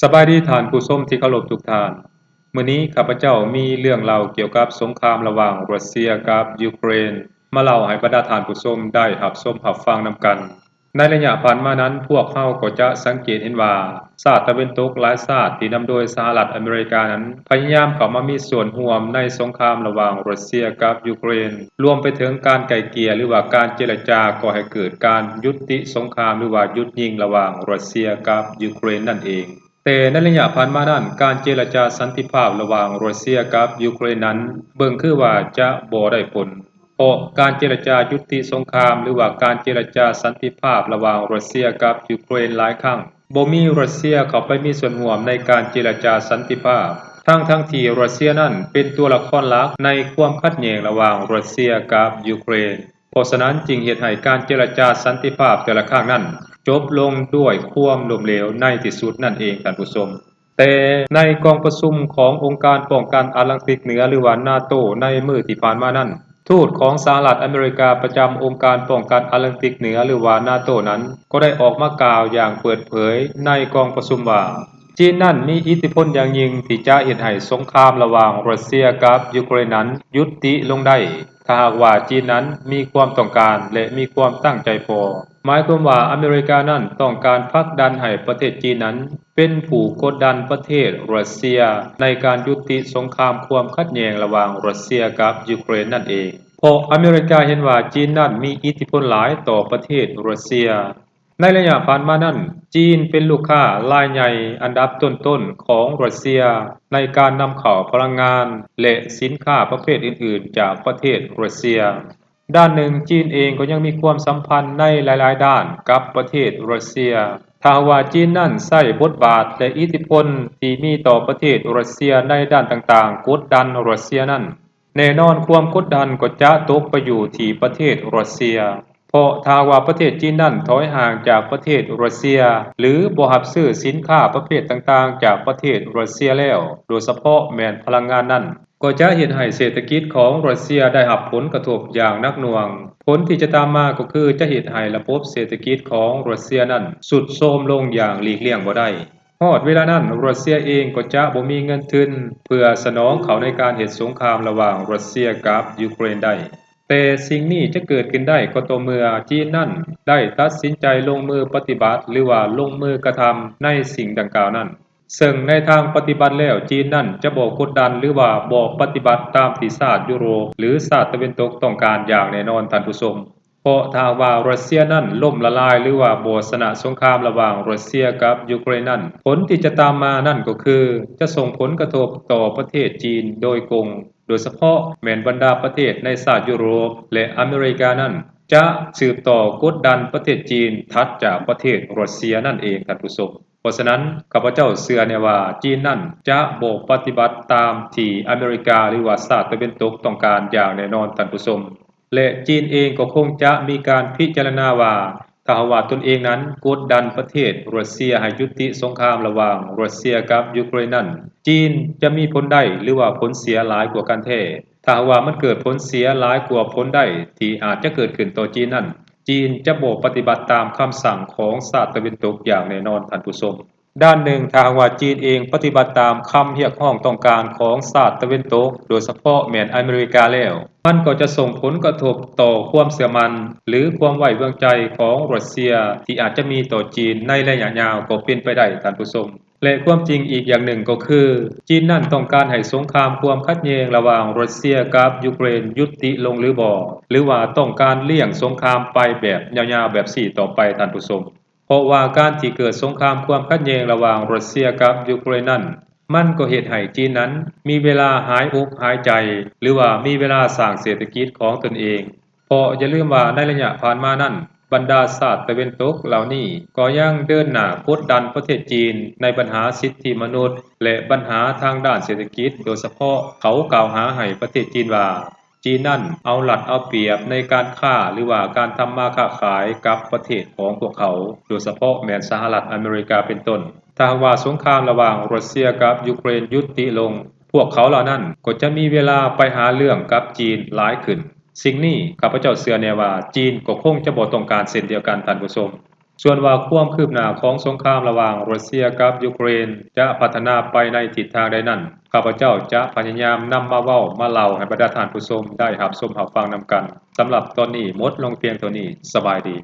ສະບາຍດີທ່ານຜູ້ຊົມທີ່ເຄົາລົບທຸກທ່ານ. ມື້ນີ້ຂ້າພະເຈົ້າມີເລື່ອງເລົ່າກ່ຽວກັບສົງຄາມລະຫວ່າງຣັດເຊຍກັບຢູເຄຣນ ມາເລົ່າໃຫ້ບັນດາທ່ານຜູ້ຊົມໄດ້ຮັບຊົມຮັບຟັງນຳກັນ. ໃນໄລຍະຜ່ານມານັ້ນ, ພວກເຮົາກໍຈະສັງເກດເຫັນວ່າ ຊາດຕາເວັນຕົກຫຼາຍຊາດທີ່ນຳໂດຍສະຫະລັດອາເມລິການັ້ນ ພະຍາຍາມເຂົ້າມາມີສ່ວນຮ່ວມໃນສົງຄາມລະຫວ່າງຣັດເຊຍກັບຢູເຄຣນ, ລວມໄປເຖິງການໄກ່ເກ່ຍ ຫຼືວ່າການເຈລະຈາກໍ່ໃຫ້ເກີດການຢຸດຕິສົງຄາມ ຫຼືວ່າຢຸດຍິງລະຫວ່າງຣັດເຊຍກັບຢູເຄຣນນັ້ນເອງ. ແຕ່ໃນໄລຍະຜ່ານມານັ້ນ, ການເຈລະຈາສັນຕິພາບລະຫວ່າງຣັດເຊຍກັບຢູເຄຣນນັ້ນ ເບິ່ງຄືວ່າຈະບໍ່ໄດ້ຜົນ, ເພາະການເຈລະຈາຍຸດຕິສົງຄາມ ຫຼືວ່າການເຈລະຈາສັນຕິພາບລະຫວ່າງຣັດເຊຍກັບຢູເຄຣນຫຼາຍຄັ້ງ ບໍ່ມີຣັດເຊຍເຂົ້າໄປມີສ່ວນຮ່ວມໃນການເຈລະຈາສັນຕິພາບ, ທັງໆທີ່ຣັດເຊຍນັ້ນເປັນຕົວລະຄອນຫຼັກໃນຄວາມຂັດແຍ່ງລະຫວ່າງຣັດເຊຍກັບຢູເຄຣນ. ເພາະສະນັ້ນຈຶ່ງເຮັດໃຫ້ການເຈລະຈາສັນຕິພາບແຕ່ລະຄັ້ງນັ້ນຈົບລົງດ້ວຍຄວາມລົ້ມເຫຼວໃນທີ່ສຸດນັ້ນເອງທ່ານຜູ້ຊົມ. ແຕ່ໃນກອງປະຊຸມຂອງອົງການປ້ອງກັນອາດແລນຕິກເໜືອ ຫຼືວ່ານາໂຕ ໃນມື້ທີ່ຜ່ານມານັ້ນ, ທູດຂອງສະຫະລັດອາເມລິກາປະຈຳອົງການປ້ອງກັນອາດແລນຕິກເໜືອ ຫຼືວ່ານາໂຕນັ້ນ ກໍໄດ້ອອກມາກ່າວຢ່າງເປີດເຜີຍໃນກອງປະຊຸມວ່າ ຈີນນັ້ນມີອິດທິພົນຢ່າງຍິ່ງທີ່ຈະເຮັດໃຫ້ສົງຄາມລະຫວ່າງຣັດເຊຍກັບຢູເຄຣນນັ້ນຢຸດຕິລົງໄດ້ ຖ້າຫາກວ່າຈີນນັ້ນມີຄວາມຕ້ອງການ ແລະ ມີຄວາມຕັ້ງໃຈພໍ. ໝາຍຄວາມວ່າອາເມລິການັ້ນຕ້ອງການຜັກດັນໃຫ້ປະເທດຈີນນັ້ນເປັນຜູ້ກົດດັນປະເທດຣັດເຊຍໃນການຍຸຕິສົງຄາມຄວາມຂັດແຍ່ງລະຫວ່າງຣັດເຊຍກັບຢູເຄຣນນັ້ນເອງ. ເພາະອາເມລິກາເຫັນວ່າຈີນນັ້ນມີອິດທິພົນຫຼາຍຕໍ່ປະເທດຣັດເຊຍ. ໃນໄລຍະຜ່ານມານັ້ນ, ຈີນເປັນລູກຄ້າລາຍໃຫຍ່ອັນດັບຕົ້ນໆຂອງຣັດເຊຍໃນການນຳເຂົ້າພະລັງງານ ແລະ ສິນຄ້າປະເພດອື່ນໆຈາກປະເທດຣັດເຊຍ. ດ້ານໜຶ່ງ, ຈີນເອງກໍຍັງມີຄວາມສຳພັນໃນຫຼາຍໆດ້ານກັບປະເທດຣັດເຊຍ. ຖ້າຫາກວ່າຈີນນັ້ນໃຊ້ບົດບາດ ແລະ ອິດທິພົນທີ່ມີຕໍ່ປະເທດຣັດເຊຍໃນດ້ານຕ່າງໆກົດດັນຣັດເຊຍນັ້ນ, ແນ່ນອນຄວາມກົດດັນກໍຈະຕົກໄປຢູ່ທີ່ປະເທດຣັດເຊຍ. ເພາະຖ້າຫາກວ່າປະເທດຈີນນັ້ນຖອຍຫ່າງຈາກປະເທດຣັດເຊຍ ຫຼື ບໍ່ຮັບຊື້ສິນຄ້າປະເພດຕ່າງໆຈາກປະເທດຣັດເຊຍແລ້ວ, ໂດຍສະເພາະແມ່ນພະລັງງານນັ້ນ, ກໍຈະເຮັດໃຫ້ເສດຖະກິດຂອງຣັດເຊຍໄດ້ຮັບຜົນກະທົບຢ່າງໜັກໜ່ວງ. ຜົນທີ່ຈະຕາມມາກໍຄືຈະເຮັດໃຫ້ລະບົບເສດຖະກິດຂອງຣັດເຊຍນັ້ນຊຸດໂຊມລົງຢ່າງຫຼີກລ່ຽງບໍ່ໄດ້. ຮອດເວລານັ້ນ, ຣັດເຊຍເອງກໍຈະບໍ່ມີເງິນທຶນເພື່ອສະໜອງເຂົ້າໃນການເຮັດສົງຄາມລະຫວ່າງຣັດເຊຍກັບຢູເຄຣນໄດ້. ແຕ່ສິ່ງນີ້ຈະເກີດຂຶ້ນໄດ້ກໍຕໍ່ເມື່ອຈີນນັ້ນໄດ້ຕັດສິນໃຈລົງມືປະຕິບັດ ຫຼືວ່າລົງມືກະທຳໃນສິ່ງດັ່ງກ່າວນັ້ນ. ເຊິ່ງໃນທາງປະຕິບັດແລ້ວ, ຈີນນັ້ນຈະບໍ່ກົດດັນ ຫຼືວ່າບໍ່ປະຕິບັດຕາມທີ່ຊາດຢູໂຣບ ຫຼື ຊາດຕາເວັນຕົກຕ້ອງການຢ່າງແນ່ນອນ, ທ່ານຜູ້ຊົມ. ເພາະຖ້າຫາກວ່າຣັດເຊຍນັ້ນລົ້ມລະລາຍ ຫຼືວ່າບໍ່ຊະນະສົງຄາມລະຫວ່າງຣັດເຊຍກັບຢູເຄຣນນັ້ນ, ຜົນທີ່ຈະຕາມມານັ້ນກໍຄື ຈະສົ່ງຜົນກະທົບຕໍ່ປະເທດຈີນໂດຍກົງ, ໂດຍສະເພາະແມ່ນບັນດາປະເທດໃນຊາດຢູໂຣບ ແລະ ອາເມລິການັ້ນ ຈະສືບຕໍ່ກົດດັນປະເທດຈີນຖັດຈາກປະເທດຣັດເຊຍນັ້ນເອງ, ທ່ານຜູ້ຊົມ. ເພາະສະນັ້ນ, ຂ້າພະເຈົ້າເຊື່ອແນ່ວ່າ ຈີນນັ້ນຈະບໍ່ປະຕິບັດຕາມທີ່ອາເມລິກາ ຫຼືວ່າຊາດຕາເວັນຕົກຕ້ອງການຢ່າງແນ່ນອນ, ທ່ານຜູ້ຊົມ. ແລະ ຈີນເອງກໍຄົງຈະມີການພິຈາລະນາວ່າ ຖ້າຫາກວ່າຕົນເອງນັ້ນກົດດັນປະເທດຣັດເຊຍໃຫ້ຍຸຕິສົງຄາມລະຫວ່າງຣັດເຊຍກັບຢູເຄຣນນັ້ນ, ຈີນຈະມີຜົນໄດ້ ຫຼືວ່າຜົນເສຍຫຼາຍກວ່າກັນແທ້. ຖ້າຫາກວ່າມັນເກີດຜົນເສຍຫຼາຍກວ່າຜົນໄດ້ທີ່ອາດຈະເກີດຂຶ້ນຕໍ່ຈີນນັ້ນ, ຈີນຈະບໍ່ປະຕິບັດຕາມຄຳສັ່ງຂອງຊາດຕາເວັນຕົກຢ່າງແນ່ນອນ, ທ່ານຜູ້ຊົມ. ດ້ານໜຶ່ງ, ຖ້າຫາກວ່າຈີນເອງປະຕິບັດຕາມຄຳຮຽກຮ້ອງຕ້ອງການຂອງຊາດຕາເວັນຕົກ, ໂດຍສະເພາະແມ່ນອາເມລິກາແລ້ວ, ມັນກໍຈະສົ່ງຜົນກະທົບຕໍ່ຄວາມເຊື່ອໝັ້ນ ຫຼື ຄວາມໄວ້ວາງໃຈຂອງຣັດເຊຍທີ່ອາດຈະມີຕໍ່ຈີນໃນໄລຍະຍາວກໍເປັນໄປໄດ້, ທ່ານຜູ້ຊົມ. ແລະ ຄວາມຈິງອີກຢ່າງໜຶ່ງກໍຄື ຈີນນັ້ນຕ້ອງການໃຫ້ສົງຄາມຄວາມຂັດແຍ່ງລະຫວ່າງຣັດເຊຍກັບຢູເຄຣນຍຸຕິລົງຫຼືບໍ່, ຫຼືວ່າຕ້ອງການລ້ຽງສົງຄາມໄປແບບຍາວໆແບບນີ້ຕໍ່ໄປ, ທ່ານຜູ້ຊົມ. ເພາະວ່າການທີ່ເກີດສົງຄາມຄວາມຂັດແຍ່ງລະຫວ່າງຣັດເຊຍກັບຢູເຄຣນນັ້ນ, ມັນກໍເຮັດໃຫ້ຈີນນັ້ນມີເວລາຫາຍອົກຫາຍໃຈ ຫຼືວ່າມີເວລາສ້າງເສດຖະກິດຂອງຕົນເອງ. ເພາະຢ່າລືມວ່າໃນໄລຍະຜ່ານມານັ້ນ, ບັນດາຊາດຕາເວັນຕົກເຫຼົ່ານີ້ກໍຍັງເດີນໜ້າກົດດັນປະເທດຈີນໃນບັນຫາສິດທິມະນຸດ ແລະ ບັນຫາທາງດ້ານເສດຖະກິດ, ໂດຍສະເພາະເຂົາກ່າວຫາໃຫ້ປະເທດຈີນວ່າ ຈີນນັ້ນເອົາລັດເອົາປຽບໃນການຄ້າ ຫຼືວ່າການທຳມາຄ້າຂາຍກັບປະເທດຂອງພວກເຂົາ, ໂດຍສະເພາະແມ່ນສະຫະລັດອາເມລິກາເປັນຕົ້ນ. ຖ້າຫາກວ່າສົງຄາມລະຫວ່າງຣັດເຊຍກັບຢູເຄຣນຢຸດຕິລົງ, ພວກເຂົາເຫຼົ່ານັ້ນກໍຈະມີເວລາໄປຫາເລື່ອງກັບຈີນຫຼາຍຂຶ້ນ. ສິ່ງນີ້ຂ້າພະເຈົ້າເຊື່ອແນ່ວ່າ ຈີນກໍຄົງຈະບໍ່ຕ້ອງການເຊັ່ນດຽວກັນ, ທ່ານຜູ້ຊົມ. ສ່ວນວ່າຄວາມຄືບໜ້າຂອງສົງຄາມລະຫວ່າງຣັດເຊຍກັບຢູເຄຣນ ຈະພັດທະນາໄປໃນທິດທາງໃດນັ້ນ, ຂ້າພະເຈົ້າຈະພະຍາຍາມນຳມາເວົ້າມາເລົ່າໃຫ້ບັນດາທ່ານຜູ້ຊົມໄດ້ຮັບຊົມຮັບຟັງນຳກັນ. ສຳລັບຕອນນີ້ໝົດລົງພຽງເທົ່ານີ້. ສະບາຍດີ.